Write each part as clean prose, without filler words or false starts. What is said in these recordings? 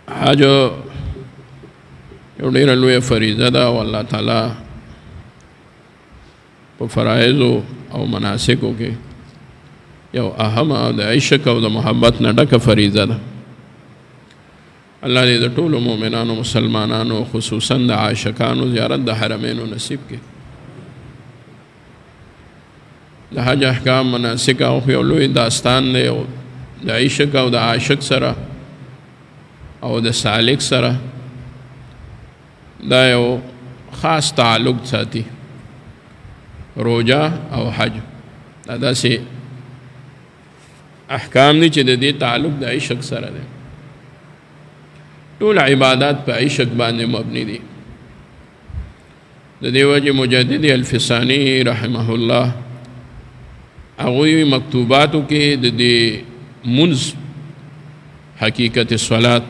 حج یو ډېره لویه فریضه ده او الله تعالی په فرایضو او مناسکو کې یو اهم او د عشق او د محبت نه ډکه فریضه ده. الله دې د ټولو مؤمنانو مسلمانانو خصوصا د عاشقانو زیارت د حرمینو نصیب کړي. د حج احکام مناسک او یو لوی داستان دی او د عشق او د عاشق سره او د سالک سره دا یو خاص تعلق ساتي. روژه او حج دا داسې احکام دي چې د دې تعلق د عشق سره دی. ټول عبادات په عشق باندې مبني دي. د دې وجې مجدد الفساني رحمه الله هغوی مکتوباتو کې د دې منځ حقیقت صلات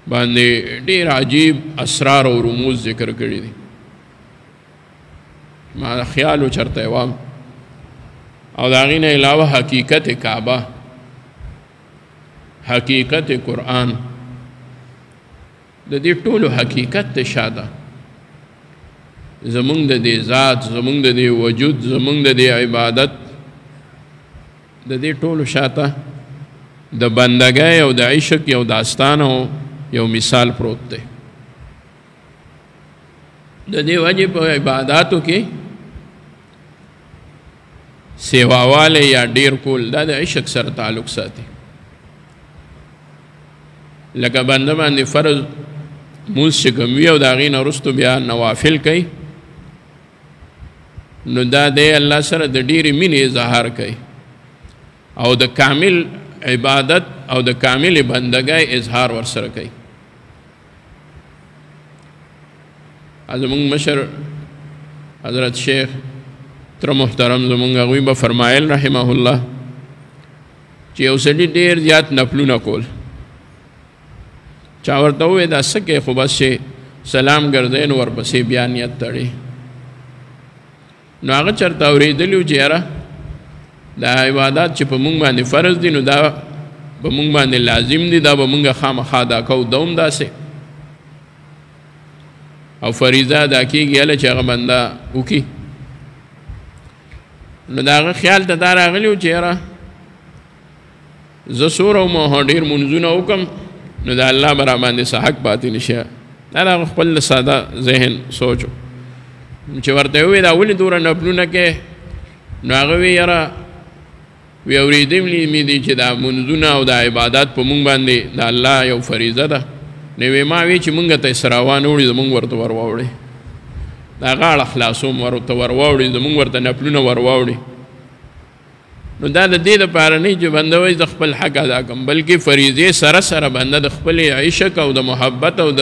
باندې ډېر عجیب اسرار او رموز ذکر کړي دي. ما خیال چرته وام. او د هغې نه علاوه حقیقت کعبه، حقیقت قرآن، د دې ټولو حقیقت ته شاده زمونږ د دې ذات، زمونږ د دې وجود، زمونږ د دې عبادت، د دې ټولو شاته د بندګۍ او د عشق یو داستان او یو مثال پروت دی. د دې وجې په عباداتو کې سیواوالی یا ډیر کول دا د عشق سره تعلق ساتي. لکه بنده باندې فرض مونځ چې کوم وي او د هغې نه وروستو بیا نوافل کوي، نو دا دی الله سره د ډېرې مینې اظهار کوي او د کامل عبادت او د کامل بندګۍ اظهار ورسره کوي. زمونږ مشر حضرت شیخ تر محترم زمونږ هغوی به فرمایل رحمه الله چې یو سړي ډېر زیات نفلونه کول، چا ورته وویل دا څه کوې، خو بس چې سلام ګرځوې نو ورپسې بیا نیت تړي. نو هغه چېرته اورېدلي وو چې یاره دا عبادات چې په مونږ باندې فرض دي نو دا په مونږ باندې لازم دي، دا به مونږ خامخا ادا کوو، دا هم داسې او فریضه ادا کېږي هله چې هغه بنده وکړي. نو د هغه خیال ته دا راغلي وو چې یاره زه څوره وم او ډېر مونځونه وکړم نو د الله به راباندې څه حق پاتې نه شي. دا د هغه خپل ساده ذهن سوچ و. چې ورته یې وویل دا ولې دومره نفلونه کوې، نو هغه ویې یاره وی اورېدلي مې دي چې دا مونځونه او دا عبادات په مونږ باندې د الله یو فریضه ده. نو وی ما وی چې مونږ ته یې څه راوانه وړي، زمونږ ورته ورواوړي، دا غاړه خلاصوم ورته ورواوړي، زمونږ ورته نفلونه ورواوړي. نو دا د دې دپاره نه چې بنده وایي زه خپل حق ادا کړم، بلکې فریضې سره سره بنده د خپلې عشق او د محبت او د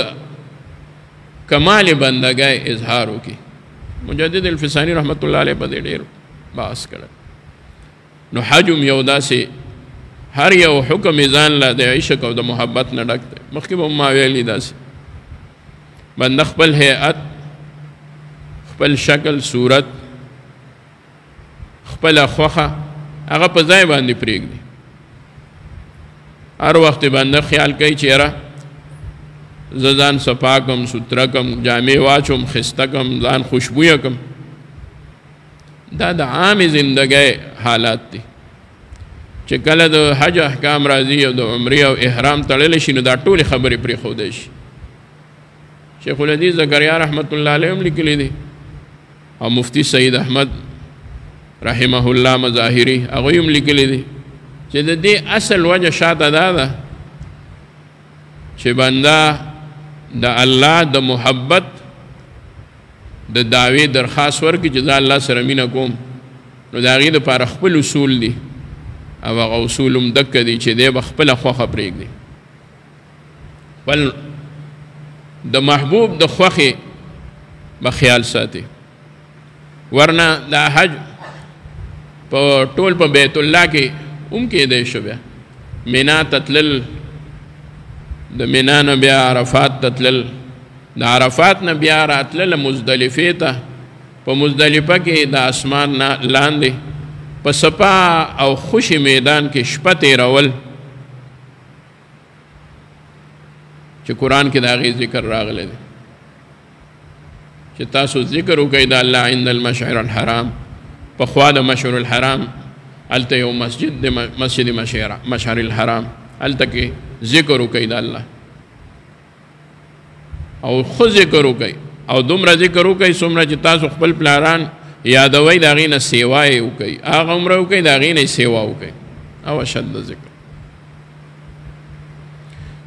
کمال بندګۍ اظهار وکړي. مجدد الفساني رحمت الله علیه په دې ډېر بحث کړی. نو حج هم یو داسې هر یو حکم یې ځان له د عشق او د محبت نه ډک دی. مخکې به ما ویلي داسې بنده خپل هیئت، خپل شکل صورت، خپله خوښه هغه په ځای باندې پرېږدي. هر وخت بنده خیال کوي چې یاره زه ځان صفا کم، سوتره کم، جامې واچوم، ښایسته کم، ځان خوشبویه کم. دا د عامې زندګۍ حالات دي. چې کله د حج احکام راځي او د عمرې او احرام تړلی شي نو دا ټولې خبرې پرېښودی شي. شیخ الحدیث زکریا رحمت الله علیه هم لیکلي دي او مفتی سید احمد رحمه الله مظاهري هغوی هم لیکلي دي چې د دې اصل وجه شاته دا ده چې بنده د الله د محبت د دعوې درخواست ورکړي چې زه الله سره مینه کوم، نو د هغې دپاره خپل اصول دي او هغه اصول هم دکه دي چې دی به خپله خوښه پرېږدي، خپل د محبوب د خوښې به خیال ساتي. ورنه دا حج په ټول په بیت الله کې هم کېدی شو، بیا مینا ته تلل، د مینا نه بیا عرفات ته تلل، د عرفات نه بیا راتلل مزدلفې ته، په مزدلفه کې د اسمان نه لاندې په صفا او خوشي میدان کې شپه تېرول، چې قرآن کې د هغې ذکر راغلی دی چې تاسو ذکر وکړئ د الله عند المشعر الحرام. پخوا د مشعر الحرام هلته یو مسجد دی، مسجد مشعر الحرام، هلته کې ذکر وکړئ د الله، او ښه ذکر وکړئ، او دومره ذکر وکړئ څومره چې تاسو خپل پلاران یادوئ د هغې نه سیوا یې وکړئ، هغه عمره وکړئ د هغې نه یې سیوا وکړئ، او اشد ذکر.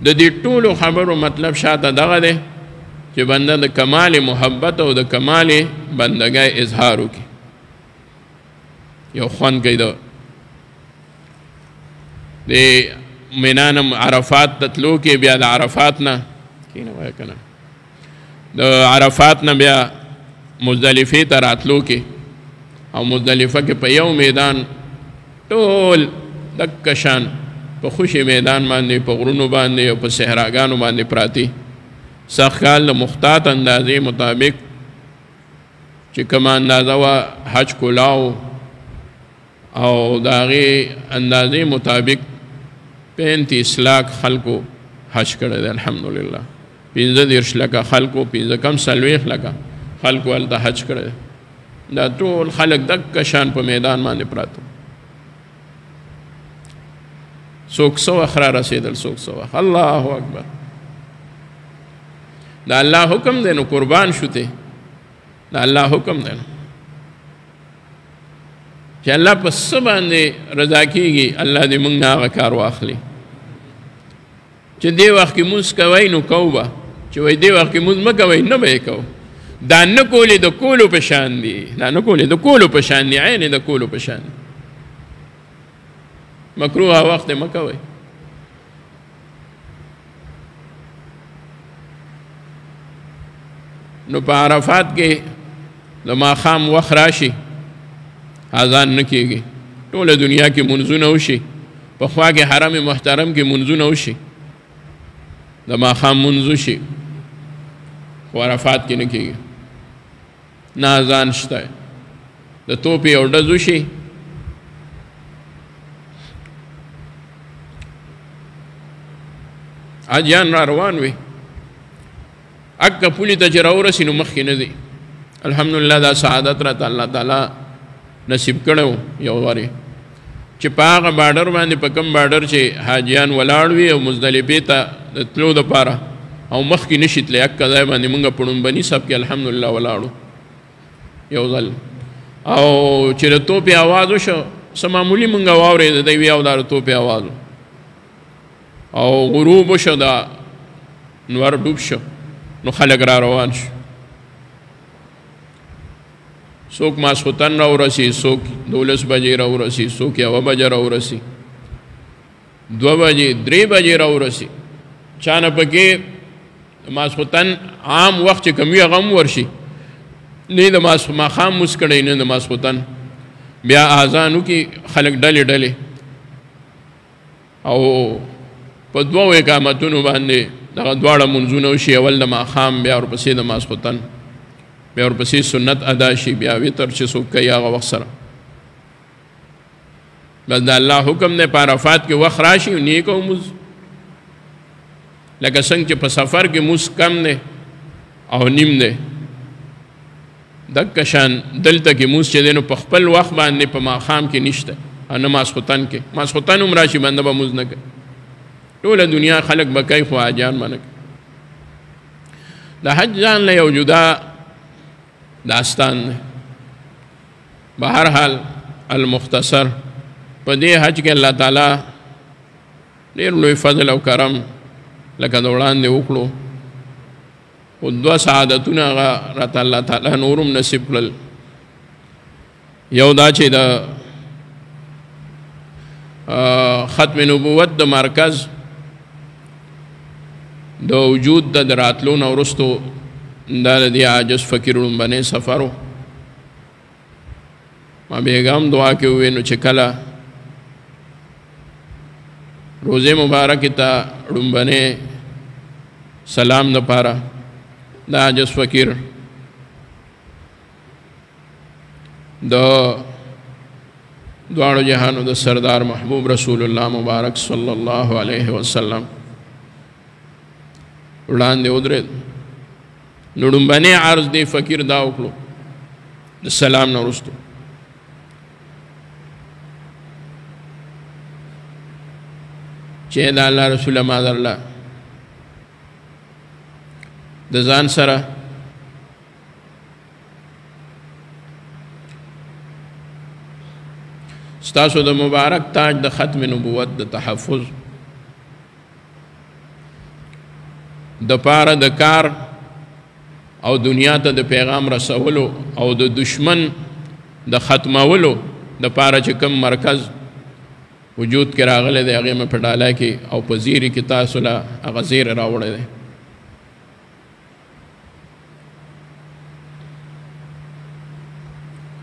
د دې ټولو خبرو مطلب شاته دغه دی چې بنده د کمال محبت او د کمال بندګۍ اظهار وکړي. یو خوند کوي د مینا نه عرفات ته تلو کې، بیا د عرفات نه کښېنه وایه که نه، د عرفات نه بیا مزدلفې ته راتلو کې، او مزدلفه کې په یو میدان ټول دکه شان په خوشې میدان باندې، په غرونو باندې او په صحراګانو باندې پراتی. سخت کال د مختاط اندازې مطابق چې کومه اندازه وه حج کولاو، او د هغې اندازې مطابق 35 لاک خلکو حج کړی دی. الحمدلله 35 لکه خلکو، 45 کم 40 لکه خلکو هلته حج کړی دی. دا ټول خلک دکه شان په میدان باندې پراته، څوک څه وخت را رسېدل، څوک څه وخت. الله اکبر، دا الله حکم دی نو قربان شو ته، دا الله حکم دی نو چې الله په څه باندې رضا کېږي، الله دې موږ نه هغه کار واخلي. چې دې وخت کې مونځ کوئ نو کوو به، چې وایي دې وخت کې مونځ مه کوئ نه به یې کوو. دا نه کولې د کولو په شان دي، دا نه کولې د کولو په شان دي، عین د کولو په شان دي. مکروه وخت مه کوئ. نو په عرفات کې د ماښام وخت راشي، اذان نه کېږي، ټوله دنیا کې منځونه وشي، په خوا کې حرم محترم کې منځونه وشي، د ماښام منځ وشي، خو عرفات کې نه کېږي، نه اذان شته، د توپې یو ډز وشي، حاجیان را روان وي، اکه پولې ته چې راورسي نو مخکې نه ځي. الحمدلله دا سعادت راته الله تعالی نصیب کړی و. یو وارې چې په هغه بارډر باندې، په کوم بارډر چې حاجیان ولاړ وي او مزدلفې ته د تلو دپاره او مخکې نه شي تللی، اکه ځای باندې موږ په ړومبني صف کې الحمدلله ولاړو یو ځل، او چې د توپې اواز وشو، څه معمولي موږ واورېده، دی وی او دا د توپې اواز و، او غروب وشو، دا نور ډوب شو، نو خلک را روان شو، څوک ماسخوتن راورسي، څوک 12 بجې راورسي، څوک 1 بجه راورسي، 2 بجې، 3 بجې راورسي. چا نه پکې ماسخوتن عام وخت چې کوم وي هغه هم ورشي، نه د ماښام مونځ کړی، نه د ماسخوتن، بیا اذان وکړي، خلک ډلې ډلې، او په دوو اقامتونو باندې دغه دواړه مونځونه وشي، اول د ماښام، بیا ورپسې د ماسخوتن، بیا ورپسې سنت ادا شي، بیا وتر چې څوک کوي هغه وخت سره. بس د الله حکم دی، په عرفات کې وخت راشي نه یې کوو مونځ، لکه څنګه چې په سفر کې مونځ کم دی او نیم دی، دکه شان دلته کې مونځ چې دی نو په خپل وخت باندې په ماښام کې نشته، او نه ماسخوتن کې، ماسخوتن هم راشي بنده به مونځ نه کوي، ټوله دنیا خلک به کوي خو حاجیان به نه کوي. د حج ځان له یو جدا داستان دی. بهرحال المختصر په دې حج کې الله تعالی ډېر لوی فضل او کرم لکه د وړاندې وکړو، خو دوه سعادتونه هغه راته الله تعالی نور هم نصیب کړل. یو دا چې د ختم نبوت د مرکز د وجود د راتلو نه وروستو دا د دې عاجز فقیر لومبنی سفر و. ما بېګا هم دعا کې وویل نو چې کله روزې مبارکې ته لومبنی سلام دپاره د عاجز فقیر د دواړو جهانو د سردار محبوب رسول الله مبارک صلی الله علیه وسلم وړاندې ودرېد. نو لومبنی عرض دی فقیر دا وکړو د سلام نه وروستو، چې د الله رسوله ما درله د ځان سره ستاسو د مبارک تاج د ختم نبوت د تحفظ د پاره د کار او دنیا ته د پیغام رسولو او د دشمن د ختمولو د پاره چې کوم مرکز وجود کې راغلی دی، هغې مې په ډاله کې او په زیري کې تاسو له هغه زیری راوړی دی.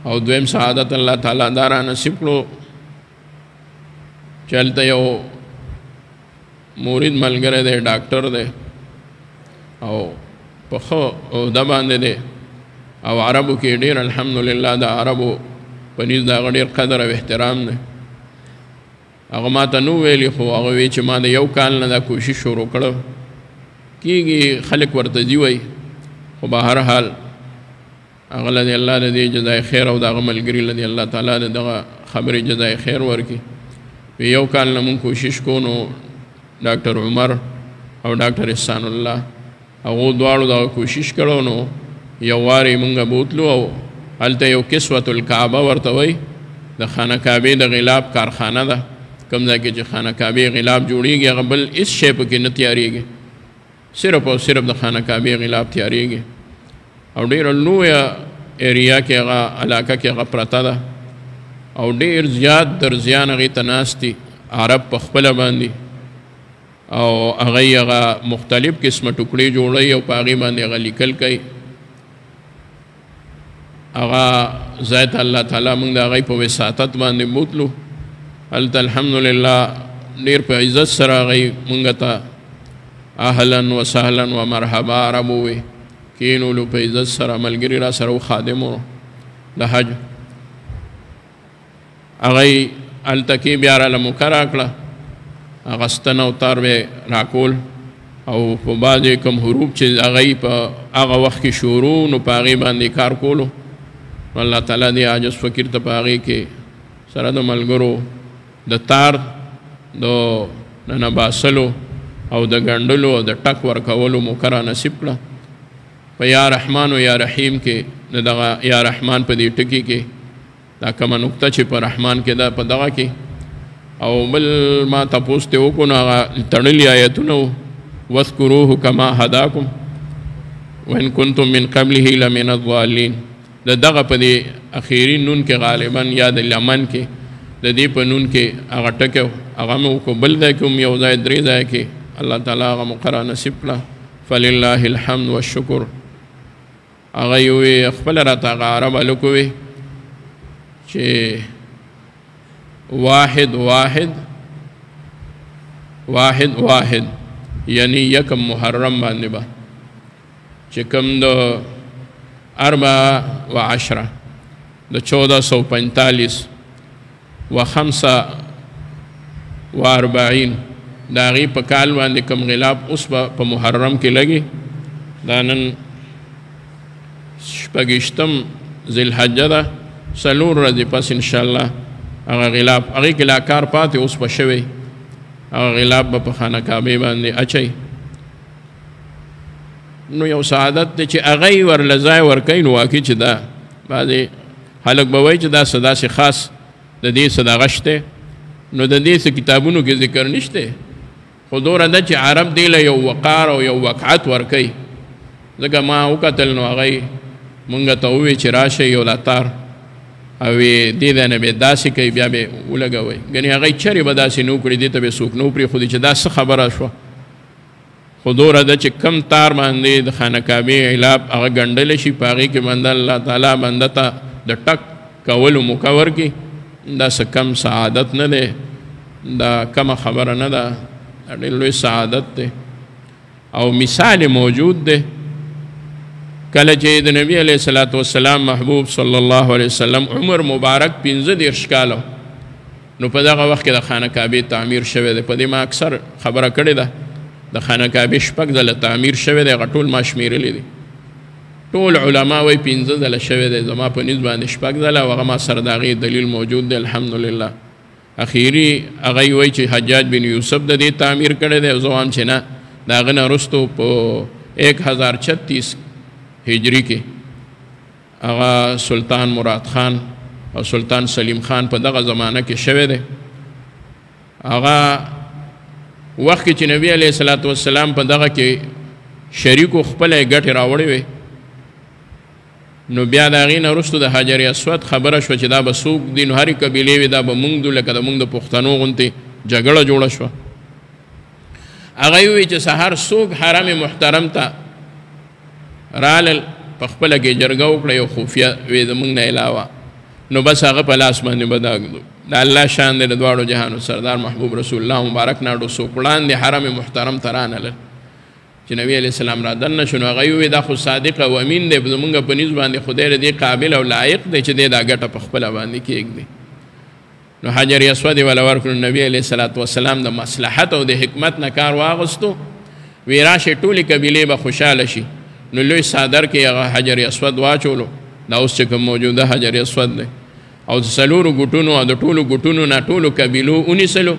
او دویم سعادت الله تعالی دا را نصیب کړو چې هلته یو مورید ملګری دی، ډاکټر دی او په ښه عهده باندې دی، او عربو کې ډېر الحمدلله د عربو په نیز د هغه ډېر قدر او احترام دی. هغه ما ته نو ویلي، خو هغه وی چې ما د یو کال نه دا کوشش شروع کړو، کېږي خلک ورته ځي وایي، خو به هر حال هغه له دې الله د دې جزای خیر او د هغه ملګري له دې الله تعالی د دغه خبرې جزای خیر ورکړي. یو کال نه مونږ کوشش کوو، نو ډاکټر عمر او ډاکټر احسان الله هغو دواړو دغه کوشش کړو، نو یو وار یې مونږ بوتلو او هلته یو کسوة الکعبه ورته وایي، د خانه کعبې د غلاب کارخانه ده، کوم ځای کې چې خانه کعبې غلاب جوړېږي هغه بل هېڅ شی پکې نه تیارېږي، صرف او صرف د خانه کعبې غلاب تیارېږي. او ډېره لویه area کې هغه علاقه کې هغه پرته ده، او ډېر زیات درزیان هغې ته ناست دي، عرب په خپله باندې، او هغوی هغه مختلف قسمه ټوکړې جوړوي او په هغې باندې هغه لیکل کوي. هغه ځای ته الله تعالی موږ د هغوی په وساطت باندې بوتلو، هلته الحمدلله ډېر په عزت سره هغوی موږ ته اهلا وسهلا ومرحبا عرب ووی، کینولو په عزت سره، ملګري را سره و خادم و د حج. هغوی هلته کې بیا راله موقع راکړه، هغه ستنه او تار به یې راکول، او په بعضې کوم حروف چې هغوی په هغه وخت کې شروع نو په هغې باندې کار کولو. نو الله تعالی دې عاجز فقیر ته په هغې کې سره د ملګرو د تار د ننباسلو او د ګنډلو او د ټک ورکولو موقع را نصیب کړه. په یا رحمان او یا رحیم کې د دغه یا رحمان په دې ټکي کې دا کومه نقطه چې په رحمان کې ده په دغه کې، او بل ما تپوس ترې وکړو نو هغه تړلي آیتونه وو، واذکروه کما هداکم وان کنتم من قبله لمن الضالین. د دغه په دې اخیري نون کې غالبا یا د لمن کې د دې په نون کې هغه ټکی هغه مې وکړو، بل ځای کې هم یو ځای درې ځای کې الله تعالی هغه موقع را نصیب کړه. فلله الحمد والشکر. هغه یې ووی خپله راته هغه عرب هلک ووی چې واحد واحد واحد واحد، یعنی یکم محرم باندې به چې کوم د 14 د 1445 و 45 د هغې په کال باندې کوم غلاف اوس به په محرم کې لګي. دا نن 26 ذوالحجه ده، 4 ورځې پس انشاءالله هغه غلاف هغې کې لا کار پاتې اوس به شوی، هغه غلاف به په خانه کعبې باندې اچوي. نو یو سعادت دی چې هغه یې ورله ځای ورکوي، نو واقعي چې دا بعضې خلک به وایي چې دا څه داسې خاص د دې څه دغه شته، نو د دې څه کتابونو کې ذکر نشته، خو دومره ده چې عرب دې له یو وقار او یو وقعت ورکوي. ځکه ما وکتل نو هغوی مونږ ته وویل چې راشئ یو دا تار او دې ځای نه به داسې کوي بیا به ولګوئ، ګنې هغوی چېرې به داسې نه وکړي، دې ته به څوک نه پرېښودي چې دا څه خبره شوه. خو دومره ده چې کم تار باندې د خانه کعبې غلاف هغه ګنډلی شي، په هغې کې بنده الله تعالی بنده ته د ټک کولو موقع ورکړي، دا څه کم سعادت نه دی، دا کمه خبره نه ده، دا ډېر لوی سعادت دی. او مثال موجود دی، کله چې د نبی علیه الصلاة والسلام محبوب صلی الله علیه وسلم عمر مبارک 35 کاله، نو په دغه وخت کې د خانه کعبې تعمیر شوی دی. په دې ما اکثر خبره کړې ده. د خانه کعبې شپږ ځله تعمیر شوی دی، هغه ټول ما شمېرلي دي. ټول علما وایي 5 ځله شوی دی، زما په نزد باندې شپږ ځله، او هغه ما سره د هغې دلیل موجود دی الحمدلله. اخیري هغه یې وایي چې حجاج بن یوسف د دې تعمیر کړی دی، او زه وایم چې نه، د هغه نه وروستو په 1036 هجري کې هغه سلطان مراد خان او سلطان سلیم خان په دغه زمانه کې شوی دی. هغه وخت کې چې نبی علیه الصلاة والسلام په دغه کې شریکو خپله یې ګټې راوړې وې، نو بیا د هغې نه وروستو د حجر اسود خبره شوه چې دا به څوک دي، نو هرې قبیلې وې دا به مونږ دو، لکه د مونږ د پښتنو غوندې جګړه جوړه شوه. هغه یې وویل چې سهار څوک حرم محترم ته رالل، په خپله کې جرګه وکړه، یو خفیه وې زمونږ نه علاوه، نو بس هغه په لاس باندې به دا ږدو. د الله شان دی، د دواړو جهانو سردار محبوب رسول الله مبارک ناډو څوک وړاندې حرم محترم ته رانلل، چې نبی علیه السلام را دننه شو، نو هغه یې وویل دا خو صادق او امین دی، زمونږ په نیز باندې خدای د دې قابل او لایق دی چې دی دا ګټه په خپله باندې کېږدي. نو حجر اسود یې وله ورکړو. نبی علیه الصلاة والسلام د مصلحت او د حکمت نه کار واغستو، وی راشي ټولې قبیلې به خوشحاله شي. نو لوی څادر کې هغه حجر اسود واچولو، دا اوس چې کوم موجوده حجر اسود دی، او د څلورو ګوټونو او د ټولو ګوټونو نه ټولو قبیلو ونیسلو،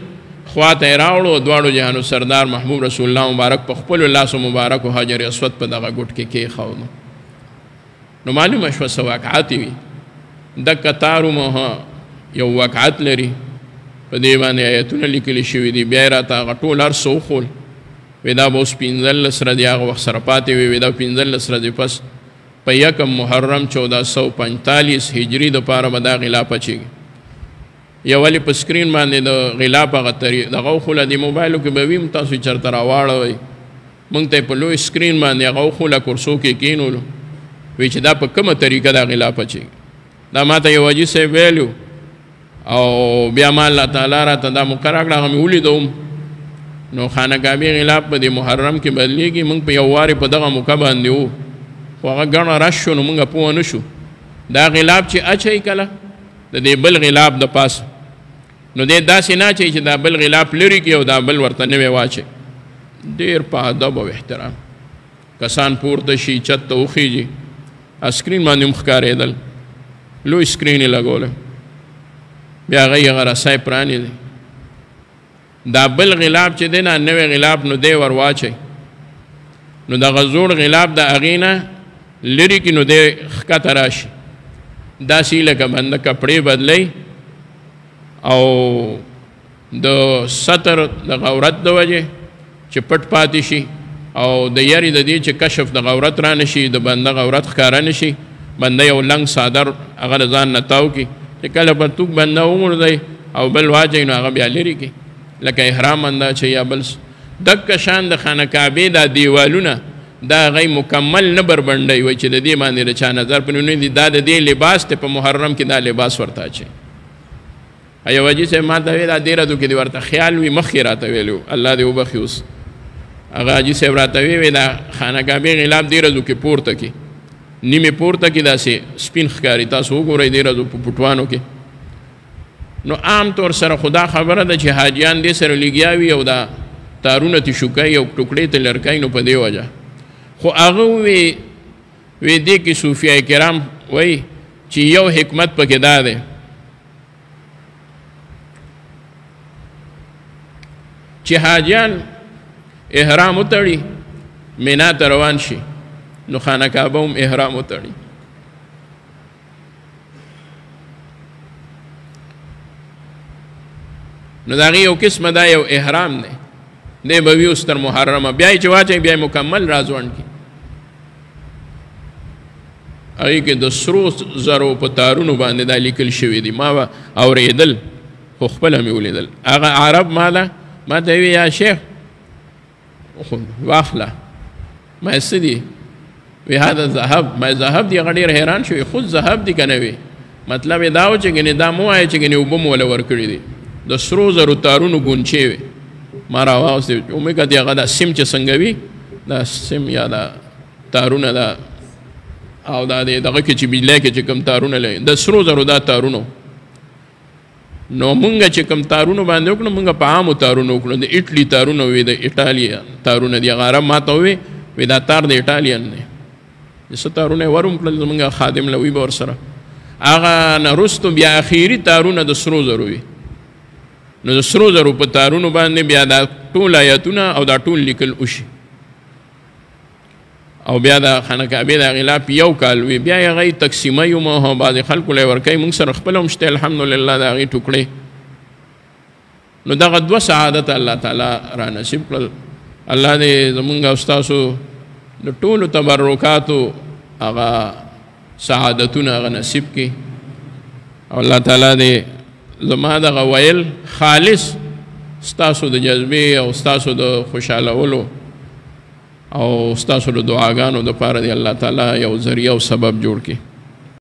خواته یې راوړو، دواړو جهانو سردار محبوب رسول الله مبارک په خپلو لاسو مبارکو حجر اسود په دغه ګوټ کې کېښودو. نو معلومه شوه څه واقعات وي. دکه تارو مه یو واقعات لري، په دې باندې آیتونه لیکل شوي دي. بیا یې راته هغه ټول هر څه وښول، وی دا به اوس 15 ورځې هغه وخت سره پاتې وي، وی دا 15 ورځې پس په 1 محرم 1445 هجري دپاره به دا غلاف اچېږي. یو ولې په سکرین باندې د غلاف هغه دغه وښوله، دې موبایلو کې به وي، تاسو یې چېرته راواړوئ، موږ ته یې په لوی سکرین باندې هغه وښوله، کرسو کې کېنولو، وی چې دا په کومه طریقه دا غلاف اچېږي. دا ما ته یو حاجي صاحب ویلي او بیا ما الله تعالی راته دا مقرره کړه، هغه مې ولیدوم. نو خانه کعبې غلاف په دې محرم کې بدلېږي. موږ په یو وارې په دغه موقع باندې وو، خو هغه ګڼه رش شو، نو موږ پوه نه شو. دا غلاف چې اچوي کله د دې بل غلاف د پاسه، نو دی داسې نه اچوي چې دا بل غلاف لرې کړي او دا بل ورته نوی واچوي. ډېر په ادب او احترام کسان پورته شي، چت ته وخېږي. سکرین باندې هم ښکارېدل، لوی سکرین یې لګولی، بیا هغه یې هغه رسۍ پرانیزي. دا بل غلاف چې دی نه نوی غلاف، نو دی ور واچوي، نو دغه زوړ غلاف د هغې نه لرې کړي، نو دی ښکته راشي. داسې لکه بنده کپړې بدلی او د ستر د غورت د وجې چې پټ پاتې شي، او د یرې د دې چې کشف د غورت را نه شي، د بنده غورت ښکاره نه شي، بنده یو لنګ څادر هغه د ځان نه تاو کړي، چې کله پرتوګ بنده وغورځوي او بل واچوي، نو هغه بیا لرې کړي، لکه احرام بنده چې یا بل دکه شان د خانه کعبې دا دیوالونه دا هغه مکمل نه بربنډوي، وایي چې د دې باندې د چا نظر په نه دي، دا د دې لباس ته په محرم کې دا لباس ورته اچوي. یو حاجي صاحب ما ته ویل دا دې ورځو کې دې ورته خیال وي، مخکې راته ویلي وو، الله دې وبخښي. اوس هغه حاجي صاحب راته ویل دا خانه کعبې غلاف دې ورځو کې پورته کړي، نیمې پورته کې داسې سپین ښکاري، تاسو وګورئ دې ورځو په پټوانو کې. نو عام طور سره خدا خبره ده چې حاجیان دې سره لګیا وي او دا تارونه تې شوکوي او ټوکړې ته لرکوي، نو په دې وجه خو هغه وی دې کې صوفیه کرام وایي چې یو حکمت پکې دا دی چې حاجیان احرام وتړي، مینا ته روان شي، نو خانه کعبه هم احرام وتړي. نو د هغې یو قسمه دا یو احرام دی، دی به وي اوس تر محرمه، بیا یې چې واچوي بیا یې مکمل راځوړند کړي. هغې کې د سرو زرو په تارونو باندې دا لیکل شوي دي، ما به اورېدل خو خپله مې ولیدل. هغه عرب ما ته وی یا شیخ خو واخله، ما یې څه دي؟ وی هذا ذهب. ما یې ذهب دي؟ هغه ډېر حیران شو، خود ذهب دي که نه وي؟ مطلب یې دا و چې ګنې دا مه وایه چې ګنې اوبه مو وله ورکړي دي، د سرو زرو تارونو ګونچې وې. ما راواغوستې، ومې کتې هغه دا سیم چې څنګه وي، دا سیم یا دا تارونه دا او دا دی دغه کې چې بجلی کې چې کوم تارونه لري، د سرو زرو دا تارونو. نو مونږ چې کوم تارونو باندې وکړو، مونږ په عامو تارونو وکړو، د اټلی تارونه وي، د ایټالیا تارونه دي. هغه عرب ماته ووی، وی دا تار د ایټالین دی، د څه تارونه یې وروم کړل، زمونږ خادم له وي به ورسره. هغه نه وروستو بیا اخیري تارونه د سرو زرو وي. نو د سرو زرو په تارونو باندې بیا دا ټول آیتونه او دا ټول لیکل وشي، او بیا د خانه کعبې د غلاف یو کال وي، بیا یې هغه تقسیموي هم او بعضې خلکو له یې ورکوي. موږ سره خپله هم شته الحمدلله د هغې ټوکړې. نو دغه دوه سعادت الله تعالی را نصیب کړل. الله دې زمونږ او ستاسو د ټولو تبرکاتو هغه سعادتونه هغه نصیب کړي، او الله تعالی دې زما دغه ویل خالص ستاسو د جذبې او ستاسو د خوشحالولو او ستاسو د دعاګانو دپاره دې الله تعالی یو ذریعه او سبب جوړ کړي.